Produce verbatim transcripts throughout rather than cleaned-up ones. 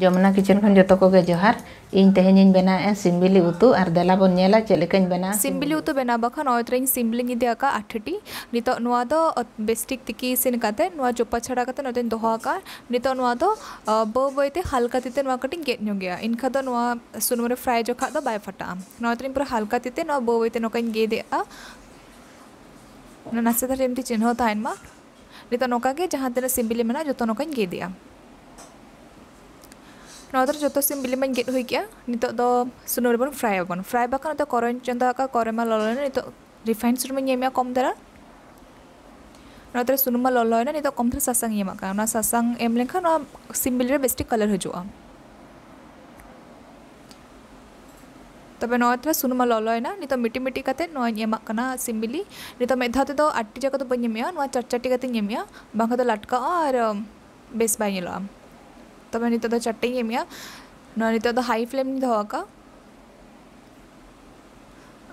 ᱡᱚᱢᱱᱟ kitchen ᱠᱷᱚᱱ ᱡᱚᱛᱚ ᱠᱚᱜᱮ ᱡᱚᱦᱟᱨ᱾ ᱤᱧ ᱛᱮᱦᱮᱧᱤᱧ ᱵᱮᱱᱟᱣᱮᱫᱼᱟ ᱥᱤᱢᱵᱤᱞᱤ ᱩᱛᱩ, ᱟᱨ ᱫᱮᱞᱟ ᱵᱚᱱ ᱧᱮᱞᱟ ᱪᱮᱫ ᱞᱮᱠᱟᱧ ᱵᱮᱱᱟᱣᱟ ᱥᱤᱢᱵᱤᱞᱤ ᱩᱛᱩ ᱵᱮᱱᱟᱣ ᱵᱟᱠᱷᱟᱱ ᱱᱚᱜᱼᱚᱭ ᱛᱚᱨᱟᱧ ᱥᱤᱢᱵᱤᱞᱤᱧ ᱤᱫᱤ ᱟᱠᱟᱫᱼᱟ ᱟᱴ ᱴᱤ᱾ ᱱᱤᱛᱚᱜ ᱱᱚᱣᱟ ᱫᱚ ᱵᱮᱥ ᱴᱷᱤᱠ ᱛᱤᱠᱤ ᱤᱥᱤᱱ ᱠᱟᱛᱮ ᱱᱚᱣᱟ ᱪᱚᱯᱟ ᱪᱷᱟᱲᱟ ᱠᱟᱛᱮ ᱱᱚᱛᱮᱧ ᱫᱚᱦᱚ ᱟᱠᱟᱫᱼᱟ᱾ ᱱᱤᱛᱚᱜ ᱱᱚᱣᱟ ᱫᱚ ᱵᱟᱹᱭ ᱵᱟᱹᱭ ᱛᱮ ᱦᱟᱞᱠᱟ ᱛᱤ ᱛᱮ ᱱᱚᱣᱟ ᱠᱟᱹᱴᱤᱡ ᱜᱮᱫ ᱧᱚᱜᱮᱭᱟ, ᱮᱱᱠᱷᱟᱱ ᱫᱚ ᱱᱚᱣᱟ ᱥᱩᱱᱩᱢ ᱨᱮ ᱯᱷᱨᱟᱭ ᱡᱚᱠᱷᱟᱡ ᱫᱚ ᱵᱟᱭ ᱯᱷᱟᱴᱟᱜᱼᱟ᱾ ᱱᱚᱣᱟ ᱛᱮᱧ ᱯᱩᱨᱟᱹ ᱦᱟᱞᱠᱟ ᱛᱤ ᱛᱮ ᱱᱚᱣᱟ ᱵᱟᱹᱭ ᱵᱟᱹᱭ ᱛᱮ ᱱᱚᱝᱠᱟᱧ ᱜᱮᱫᱮᱜᱼᱟ᱾ ᱱᱟᱥᱮ ᱫᱷᱟᱨᱟ ᱮᱢᱛᱮ ᱪᱤᱱᱦᱟᱹ ᱛᱟᱦᱮᱱ ᱢᱟ᱾ ᱱᱤᱛᱚᱜ ᱱᱚᱝᱠᱟ ᱜᱮ ᱡᱟᱦᱟᱸ ᱛᱤᱱᱟᱹᱜ ᱥᱤᱢᱵᱤᱞᱤ ᱢᱮᱱᱟᱜᱼᱟ ᱡᱚᱛᱚ ᱱᱚᱝᱠᱟᱧ ᱜᱮᱫᱮᱜᱼᱟ᱾ ᱱᱚᱣᱟ ᱫᱚ ᱡᱚᱛᱚ ᱥᱤᱢᱵᱤᱞᱤ ᱢᱟᱧ ᱜᱮᱫ ᱦᱩᱭ ᱠᱮᱜᱼᱟ᱾ ᱱᱤᱛᱚᱜ ᱫᱚ ᱥᱩᱱᱩᱢ ᱨᱮᱵᱚᱱ ᱯᱷᱨᱟᱭ ᱟᱵᱚᱱ᱾ ᱯᱷᱨᱟᱭ ᱵᱟᱠᱷᱟᱱ ᱱᱤᱛᱚᱜ ᱠᱚᱨᱚᱧ ᱪᱚᱸᱫᱟ ᱟᱠᱟᱫ, ᱠᱚᱨᱮ ᱢᱟ ᱞᱚᱞᱚᱭᱮᱱᱟ᱾ ᱱᱤᱛᱚᱜ ᱨᱤᱯᱷᱟᱭᱤᱱᱰ ᱥᱩᱱᱩᱢ ᱤᱧ ᱮᱢᱮᱜᱼᱟ ᱠᱚᱢ ᱫᱷᱟᱨᱟ᱾ ᱱᱚᱣᱟ ᱛᱮ ᱥᱩᱱᱩᱢ ᱢᱟ ᱞᱚᱞᱚᱭᱮᱱᱟ, ᱱᱤᱛᱚᱜ ᱠᱚᱢ ᱫᱷᱟᱨᱟ ᱥᱟᱥᱟᱝ ᱤᱧ ᱮᱢᱟᱜ ᱠᱟᱱᱟ᱾ ᱚᱱᱟ ᱥᱟᱥᱟᱝ ᱮᱢ ᱞᱮᱱᱠᱷᱟᱱ ᱱᱚᱣᱟ ᱥᱤᱢᱵᱤᱞᱤ ᱨᱮ ᱵᱮᱥ ᱴᱷᱤᱠ ᱠᱟᱞᱟᱨ ᱦᱤᱡᱩᱜᱼᱟ᱾ ᱛᱚᱵᱮ ᱱᱚᱣᱟ ᱛᱮ ᱥᱩᱱᱩᱢ ᱢᱟ ᱞᱚᱞᱚᱭᱮᱱᱟ, ᱱᱤᱛᱚᱜ ᱢᱤᱴᱤ ᱢᱤᱴᱤ ᱠᱟᱛᱮ ᱱᱚᱣᱟᱧ ᱮᱢᱟᱜ ᱠᱟᱱᱟ ᱥᱤᱢᱵᱤᱞᱤ᱾ ᱱᱤᱛᱚᱜ ᱢᱤᱫ ᱫᱷᱟᱣ ᱛᱮᱫᱚ ᱟᱴ ᱴᱤ ᱡᱟᱭᱜᱟ ᱫᱚ ᱵᱟᱹᱧ ᱮᱢᱮᱜᱼᱟ, ᱱᱚᱣᱟ ᱪᱟᱨ ᱪᱟᱨ ᱴᱤ ᱠᱟᱛᱮᱧ ᱮᱢᱮᱜᱼᱟ, ᱵᱟᱝᱠᱷᱟᱱ ᱫᱚ ᱞᱟᱴᱠᱟᱜᱼᱟ ᱟᱨ ᱵᱮᱥ ᱵᱟᱭ ᱧᱮᱞᱚᱜᱼᱟ᱾ ᱛᱚᱵᱮ ᱱᱤᱛᱚᱜ ᱫᱚ ᱪᱟᱨᱴᱮᱧ ᱮᱢᱮᱜᱼᱟ᱾ ᱱᱚᱣᱟ ᱱᱤᱛᱚᱜ ᱫᱚ ᱦᱟᱭ ᱯᱷᱞᱮᱢ ᱤᱧ ᱫᱚᱦᱚ ᱟᱠᱟᱫᱼᱟ᱾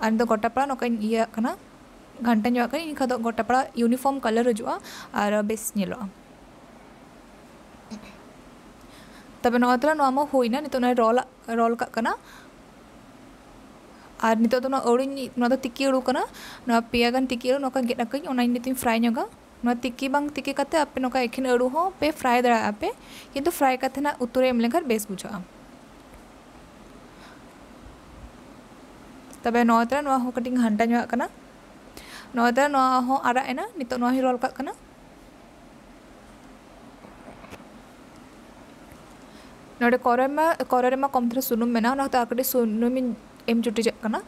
ᱟᱨ ᱱᱤᱛᱚᱜ ᱜᱚᱴᱟ ᱯᱟᱲᱟ ᱱᱚᱝᱠᱟᱧ ᱤᱭᱟᱹ ᱟᱜ ᱠᱟᱱᱟ, ᱜᱷᱟᱱᱴᱟ ᱧᱚᱜ ᱟᱜ ᱠᱟᱱᱟ, ᱮᱱᱠᱷᱟᱱ ᱫᱚ ᱜᱚᱴᱟ ᱯᱟᱲᱟ ᱤᱭᱩᱱᱤᱯᱷᱚᱨᱢ ᱠᱟᱞᱟᱨ ᱦᱤᱡᱩᱜᱼᱟ ᱟᱨ ᱵᱮᱥ ᱧᱮᱞᱚᱜᱼᱟ᱾ ᱛᱚᱵᱮ ᱱᱚᱣᱟ ᱛᱟᱨᱟ ᱱᱚᱣᱟ ᱢᱟ ᱦᱩᱭᱱᱟ, ᱱᱤᱛᱚᱜ ᱱᱚᱣᱟ ᱨᱳᱞ, ᱨᱳᱞ ᱠᱟᱜ ᱠᱟᱱᱟ᱾ ᱟᱨ ᱱᱤᱛᱚᱜ ᱫᱚ ᱱᱚᱣᱟ ᱟᱹᱲᱩᱧ, ᱱᱚᱣᱟ ᱫᱚ ᱛᱤᱠᱤ ᱟᱹᱲᱩ ᱠᱟᱱᱟ, ᱱᱚᱣᱟ ᱯᱮᱭᱟ ᱜᱟᱱ ᱛᱤᱠᱤ ᱟᱹᱲᱩ ᱱᱚᱝᱠᱟ ᱜᱮᱫ ᱟᱠᱟᱧ, ᱚᱱᱟᱧ ᱱᱤᱛᱚᱜ ᱤᱧ ᱯᱷᱨᱟᱭ ᱧᱚᱜᱟ᱾ ᱱᱚᱣᱟ ᱛᱤᱠᱤ ᱵᱟᱝ ᱛᱤᱠᱤ ᱠᱟᱛᱮ ᱟᱯᱮ ᱱᱚᱝᱠᱟ ᱮᱠᱷᱮᱱ ᱟᱹᱲᱩ ᱦᱚᱸ ᱯᱮ ᱯᱷᱨᱟᱭ ᱫᱟᱲᱮᱭᱟᱜᱼᱟ ᱯᱮ, ᱠᱤᱱᱛᱩ ᱯᱷᱨᱟᱭ ᱠᱟᱛᱮ ᱱᱟᱜ ᱩᱛᱩ ᱨᱮ ᱮᱢ ᱞᱮᱱᱠᱷᱟᱱ ᱵᱮᱥ ᱵᱩᱡᱷᱟᱹᱜᱼᱟ᱾ ᱛᱚᱵᱮ ᱱᱚᱣᱟ ᱛᱟᱨᱟ ᱱᱚᱣᱟ ᱦᱚᱸ ᱠᱟᱹᱴᱤᱡ ᱜᱷᱟᱱᱴᱟ ᱧᱚᱜ ᱟᱜ ᱠᱟᱱᱟ᱾ ᱱᱚᱣᱟ ᱛᱟᱨᱟ ᱱᱚᱣᱟ ᱦᱚᱸ ᱟᱨᱟᱜ ᱮᱱᱟ, ᱱᱤᱛᱚᱜ ᱱᱚᱣᱟ ᱦᱚᱸᱧ ᱨᱳᱞ ᱠᱟᱜ ᱠᱟᱱᱟ᱾ ᱱᱚᱰᱮ ᱠᱚᱨᱮ ᱢᱟ, ᱠᱚᱨᱮ ᱨᱮᱢᱟ ᱠᱚᱢ ᱫᱷᱟᱨᱟ ᱥᱩᱱᱩᱢ ᱢᱮᱱᱟᱜᱼᱟ, ᱚᱱᱟ ᱠᱷᱟᱹᱛᱤᱨ ᱟᱨ ᱠᱟᱹᱴᱤᱡ ᱥᱩᱱᱩᱢᱤᱧ ᱮᱢ ᱪᱩᱴᱤᱡᱟᱜ ᱠᱟᱱᱟ᱾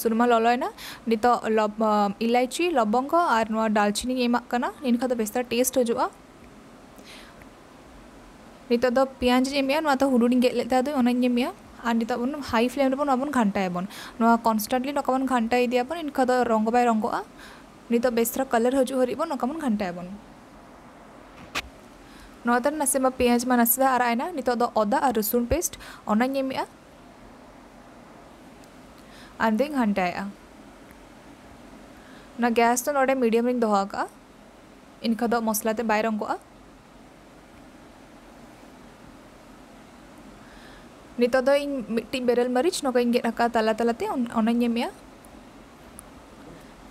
ᱥᱩᱱᱩᱢ ᱢᱟ ᱞᱚᱞᱚᱭᱮᱱᱟ, ᱱᱤᱛᱚᱜ ᱞᱚᱵ-, ᱤᱞᱟᱭᱪᱤ, ᱞᱚᱵᱚᱝᱜᱚ ᱟᱨ ᱱᱚᱣᱟ ᱰᱟᱞᱪᱤᱱᱤᱧ ᱮᱢᱟᱜ ᱠᱟᱱᱟ, ᱮᱱᱠᱷᱟᱱ ᱫᱚ ᱵᱮᱥ ᱫᱷᱟᱨᱟ ᱴᱮᱥᱴ ᱦᱤᱡᱩᱜᱼᱟ᱾ ᱱᱤᱛᱚᱜ ᱫᱚ ᱯᱮᱸᱭᱟᱡᱽ ᱤᱧ ᱮᱢᱮᱜᱼᱟ, ᱱᱚᱣᱟ ᱫᱚ ᱦᱩᱰᱩᱧ ᱤᱧ ᱜᱮᱫ ᱞᱮᱫ ᱛᱟᱦᱮᱸ ᱫᱚ, ᱚᱱᱟᱧ ᱮᱢᱮᱜᱼᱟ᱾ ᱟᱨ ᱱᱤᱛᱚᱜ ᱵᱚᱱ ᱦᱟᱭ ᱯᱷᱞᱮᱢ ᱨᱮᱵᱚᱱ, ᱱᱚᱣᱟ ᱵᱚᱱ ᱜᱷᱟᱱᱴᱟᱭᱟᱵᱚᱱ᱾ ᱱᱚᱣᱟ ᱠᱚᱱᱥᱴᱮᱱᱴᱞᱤ ᱱᱚᱝᱠᱟ ᱵᱚᱱ ᱜᱷᱟᱱᱴᱟ ᱤᱫᱤᱭᱟᱵᱚᱱ, ᱮᱱᱠᱷᱟᱱ ᱫᱚ ᱨᱚᱝᱜᱚ ᱵᱟᱭ ᱨᱚᱝᱜᱚᱜᱼᱟ᱾ ᱱᱤᱛᱚᱜ ᱵᱮᱥ ᱫᱷᱟᱨᱟ ᱠᱟᱞᱟᱨ ᱦᱤᱡᱩᱜ ᱦᱟᱹᱨᱤᱡ ᱵᱚᱱ ᱱᱚᱝᱠᱟ ᱵᱚᱱ ᱜᱷᱟᱱᱴᱟᱭᱟᱵᱚᱱ᱾ ᱱᱚᱣᱟ ᱫᱚ ᱱᱟᱥᱮ ᱢᱟ ᱯᱮᱸᱭᱟᱡᱽ ᱢᱟ ᱱᱟᱥᱮ ᱫᱷᱟᱨᱟ ᱟᱨᱟᱜ ᱮᱱᱟ, ᱱᱤᱛᱚᱜ ᱫᱚ ᱟᱫᱟ ᱟᱨ ᱨᱚᱥᱩᱱ ᱯᱮᱥᱴ ᱚᱱᱟᱧ ᱮᱢᱮᱜᱼᱟ᱾ ᱟᱨ ᱫᱚᱧ ᱜᱷᱟᱱᱴᱟᱭᱮᱜᱼᱟ᱾ ᱚᱱᱟ ᱜᱮᱥ ᱫᱚ ᱱᱚᱰᱮ ᱢᱤᱰᱤᱭᱟᱢ ᱨᱤᱧ ᱫᱚᱦᱚ ᱟᱠᱟᱜᱼᱟ, ᱮᱱᱠᱷᱟᱱ ᱫᱚ ᱢᱚᱥᱞᱟ ᱛᱮ ᱵᱟᱭ ᱨᱚᱝᱜᱚᱜᱼᱟ᱾ ᱱᱤᱛᱚᱜ ᱫᱚ ᱤᱧ ᱢᱤᱫᱴᱤᱡ ᱵᱮᱨᱮᱞ ᱢᱟᱹᱨᱤᱪ ᱱᱚᱝᱠᱟᱧ ᱜᱮᱫ ᱟᱠᱟᱫ ᱛᱟᱞᱟ ᱛᱟᱞᱟᱛᱮ, ᱚᱱ- ᱚᱱᱟᱧ ᱮᱢᱮᱜᱼᱟ᱾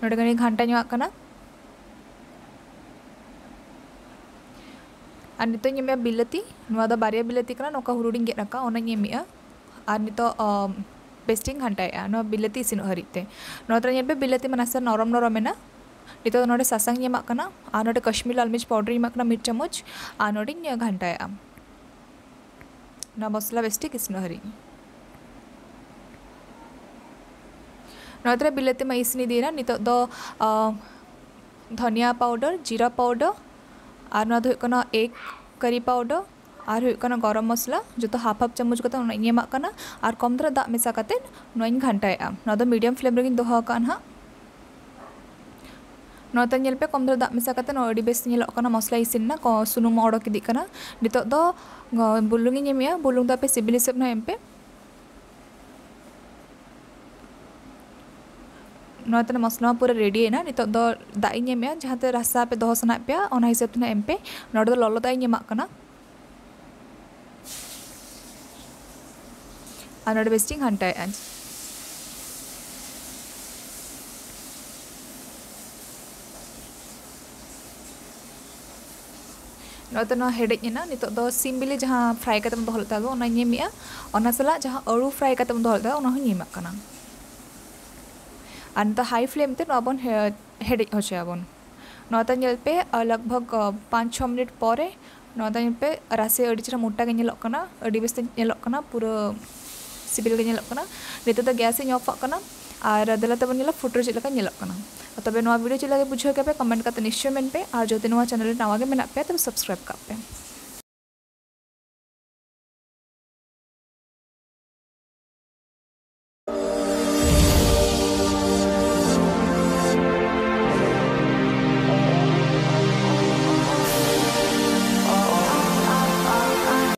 ᱱᱚᱰᱮ ᱜᱟᱱᱤᱧ ᱜᱷᱟᱱᱴᱟ ᱧᱚᱜ ᱟᱜ ᱠᱟᱱᱟ᱾ ᱟᱨ ᱱᱤᱛᱚᱜ ᱤᱧ ᱮᱢᱮᱜᱼᱟ ᱵᱤᱞᱟᱹᱛᱤ᱾ ᱱᱚᱣᱟ ᱫᱚ ᱵᱟᱨᱭᱟ ᱵᱤᱞᱟᱹᱛᱤ ᱠᱟᱱᱟ, ᱱᱚᱝᱠᱟ ᱦᱩᱰᱩᱧ ᱜᱮᱫ ᱟᱠᱟᱫ, ᱚᱱᱟᱧ ᱮᱢᱮᱜᱼᱟ᱾ ᱟᱨ ᱱᱤᱛᱚᱜ, ᱟᱢ, ᱵᱮᱥ ᱴᱷᱤᱠ ᱜᱷᱟᱱᱴᱟᱭᱮᱜᱼᱟ ᱱᱚᱣᱟ ᱵᱤᱞᱟᱹᱛᱤ ᱤᱥᱤᱱᱚᱜ ᱦᱟᱹᱨᱤᱡ ᱛᱮ᱾ ᱱᱚᱣᱟ ᱫᱚ ᱧᱮᱞ ᱯᱮ, ᱵᱤᱞᱟᱹᱛᱤ ᱢᱟ ᱱᱟᱥᱮ ᱱᱚᱨᱚᱢ ᱱᱚᱨᱚᱢ ᱮᱱᱟ᱾ ᱱᱤᱛᱚᱜ ᱫᱚ ᱱᱚᱰᱮ ᱥᱟᱥᱟᱝ ᱤᱧ ᱮᱢᱟᱜ ᱠᱟᱱᱟ ᱟᱨ ᱱᱚᱰᱮ ᱠᱟᱥᱢᱤᱨ ᱞᱟᱞ ᱢᱤᱨᱪ ᱯᱟᱣᱰᱟᱨ ᱤᱧ ᱮᱢᱟᱜ ᱠᱟᱱᱟ ᱢᱤᱫ ᱪᱟᱢᱚᱪ᱾ ᱟᱨ ᱱᱚᱰᱮᱧ ᱜᱷᱟᱱᱴᱟᱭᱮᱜᱼᱟ᱾ ᱱᱚᱣᱟ ᱢᱚᱥᱞᱟ ᱵᱮᱥ ᱴᱷᱤᱠ ᱤᱥᱤᱱᱚᱜ ᱦᱟᱹᱨᱤᱡ᱾ ᱱᱚᱣᱟ ᱛᱟᱦᱞᱮ ᱵᱤᱞᱟᱹᱛᱤ ᱢᱟ ᱤᱥᱤᱱ ᱤᱫᱤᱭᱮᱱᱟ᱾ ᱱᱤᱛᱚᱜ ᱫᱚ, ᱟ, ᱫᱷᱚᱱᱤᱭᱟ ᱯᱟᱣᱰᱟᱨ, ᱡᱤᱨᱟ ᱯᱟᱣᱰᱟᱨ, ᱟᱨ ᱱᱚᱣᱟ ᱫᱚ ᱦᱩᱭᱩᱜ ᱠᱟᱱᱟ ᱮᱜᱽ ᱠᱟᱨᱤ ᱯᱟᱣᱰᱟᱨ, ᱟᱨ ᱦᱩᱭᱩᱜ ᱠᱟᱱᱟ ᱜᱚᱨᱚᱢ ᱢᱚᱥᱞᱟ, ᱡᱚᱛᱚ ᱦᱟᱯ ᱦᱟᱯ ᱪᱟᱢᱚᱪ ᱠᱟᱛᱮ ᱚᱱᱟ ᱤᱧ ᱮᱢᱟᱜ ᱠᱟᱱᱟ᱾ ᱟᱨ ᱠᱚᱢ ᱫᱷᱟᱨᱟ ᱫᱟᱜ ᱢᱮᱥᱟ ᱠᱟᱛᱮ ᱱᱚᱣᱟᱧ ᱜᱷᱟᱱᱴᱟᱭᱮᱜᱼᱟ᱾ ᱱᱚᱣᱟ ᱫᱚ ᱢᱤᱰᱤᱭᱟᱢ ᱯᱷᱞᱮᱢ ᱨᱮᱜᱮᱧ ᱫᱚᱦᱚ ᱟᱠᱟᱫᱼᱟ ᱱᱟᱦᱟᱜ᱾ ᱱᱚᱣᱟ ᱛᱮ ᱧᱮᱞ ᱯᱮ, ᱠᱚᱢ ᱫᱷᱟᱨᱟ ᱫᱟᱜ ᱢᱮᱥᱟ ᱠᱟᱛᱮ ᱱᱚᱣᱟ ᱟᱹᱰᱤ ᱵᱮᱥ ᱧᱮᱞᱚᱜ ᱠᱟᱱᱟ, ᱢᱚᱥᱞᱟ ᱤᱥᱤᱱ ᱮᱱᱟ, ᱠᱚ-, ᱥᱩᱱᱩᱢ ᱦᱚᱸ ᱚᱰᱚᱠ ᱤᱫᱤᱜ ᱠᱟᱱᱟ᱾ ᱱᱤᱛᱚᱜ ᱫᱚ, ᱜᱚ-, ᱵᱩᱞᱩᱝ ᱤᱧ ᱮᱢᱮᱜᱼᱟ᱾ ᱵᱩᱞᱩᱝ ᱫᱚ ᱟᱯᱮ ᱥᱤᱵᱤᱞ ᱦᱤᱥᱟᱹᱵ ᱱᱟᱦᱟᱜ ᱮᱢ ᱯᱮ᱾ ᱱᱚᱣᱟ ᱛᱮ ᱢᱚᱥᱞᱟ ᱢᱟ ᱯᱩᱨᱟᱹ ᱨᱮᱰᱤ ᱭᱮᱱᱟ᱾ ᱱᱤᱛᱚᱜ ᱫᱚ ᱫᱟᱜ ᱤᱧ ᱮᱢᱮᱜᱼᱟ, ᱡᱟᱦᱟᱸ ᱛᱮ ᱨᱟᱥᱟ ᱟᱯᱮ ᱫᱚᱦᱚ ᱥᱟᱱᱟᱭᱮᱫ ᱯᱮᱭᱟ, ᱚᱱᱟ ᱦᱤᱥᱟᱹᱵ ᱛᱮ ᱱᱟᱦᱟᱜ ᱮᱢ ᱯᱮ᱾ ᱱᱚᱰᱮ ᱫᱚ ᱞᱚᱞᱚ ᱫᱟᱜ ᱤᱧ ᱮᱢᱟᱜ ᱠᱟᱱᱟ᱾ ᱟᱨ ᱱᱚᱰᱮ ᱵᱮᱥ ᱴᱷᱤᱠ ᱜᱷᱟᱱᱴᱟᱭᱮᱜᱼᱟ᱾ ᱱᱚᱛᱮ ᱱᱚᱣᱟ ᱦᱮᱰᱮᱡ ᱮᱱᱟ᱾ ᱱᱤᱛᱚᱜ ᱫᱚ ᱥᱤᱢ ᱵᱤᱞᱤ ᱡᱟᱦᱟᱸ ᱯᱷᱨᱟᱭ ᱠᱟᱛᱮ ᱵᱚᱱ ᱫᱚᱦᱚ ᱞᱮᱫ ᱛᱟᱦᱮᱸ ᱫᱚ, ᱚᱱᱟᱧ ᱮᱢᱮᱜᱼᱟ᱾ ᱚᱱᱟ ᱥᱟᱞᱟᱜ ᱡᱟᱦᱟᱸ ᱟᱹᱲᱩ ᱯᱷᱨᱟᱭ ᱠᱟᱛᱮ ᱵᱚᱱ ᱫᱚᱦᱚ ᱞᱮᱫ ᱛᱟᱦᱮᱸ ᱫᱚ, ᱚᱱᱟ ᱦᱚᱸᱧ ᱮᱢᱟᱜ ᱠᱟᱱᱟ᱾ ᱟᱨ ᱱᱤᱛᱚᱜ ᱦᱟᱭ ᱯᱷᱞᱮᱢ ᱛᱮ ᱱᱚᱣᱟ ᱵᱚᱱ ᱦᱮ-, ᱦᱮᱰᱮᱡ ᱦᱚᱪᱚᱭᱟᱵᱚᱱ᱾ ᱱᱚᱣᱟ ᱛᱮ ᱧᱮᱞ ᱯᱮ, ᱟ, ᱞᱟᱜᱽ ᱵᱷᱟᱜᱽ, ᱟ, ᱯᱟᱸᱪ ᱪᱷᱚ ᱢᱤᱱᱤᱴ ᱯᱚᱨᱮ ᱱᱚᱣᱟ ᱫᱚ ᱧᱮᱞ ᱯᱮ, ᱨᱟᱥᱮ ᱟᱹᱰᱤ ᱪᱮᱦᱨᱟ ᱢᱚᱴᱟ ᱜᱮ ᱧᱮᱞᱚᱜ ᱠᱟᱱᱟ, ᱟᱹᱰᱤ ᱵᱮᱥ ᱛᱮ ᱧᱮᱞᱚᱜ ᱠᱟᱱᱟ, ᱯᱩᱨᱟᱹ ᱥᱤᱵᱤᱞ ᱜᱮ ᱧᱮᱞᱚᱜ ᱠᱟᱱᱟ᱾ ᱱᱤᱛᱚᱜ ᱫᱚ ᱜᱮᱥ ᱤᱧ ᱚᱯᱷ ᱠᱟᱜ ᱠᱟᱱᱟ᱾ ᱟᱨ ᱫᱮᱞᱟ ᱛᱮᱵᱚᱱ ᱧᱮᱞᱟ ᱯᱷᱩᱴᱨᱟᱹ ᱪᱮᱫ ᱞᱮᱠᱟ ᱧᱮᱞᱚᱜ ᱠᱟᱱᱟ᱾ ᱛᱚᱵᱮ ᱱᱚᱣᱟ ᱵᱷᱤᱰᱤᱭᱳ ᱪᱮᱫ ᱞᱮᱠᱟ ᱵᱩᱡᱷᱟᱹᱣ ᱠᱮᱫ ᱯᱮ, ᱠᱚᱢᱮᱱᱴ ᱠᱟᱛᱮ ᱱᱤᱥᱪᱚᱭ ᱢᱮᱱ ᱯᱮ᱾ ᱟᱨ ᱡᱩᱫᱤ ᱱᱚᱣᱟ ᱪᱮᱱᱮᱞ ᱨᱮ ᱱᱟᱣᱟ ᱜᱮ ᱢᱮᱱᱟᱜ ᱯᱮᱭᱟ, ᱛᱚᱵᱮ ᱥᱟᱵᱥᱠᱨᱟᱭᱤᱵ ᱠᱟᱜ ᱯᱮ᱾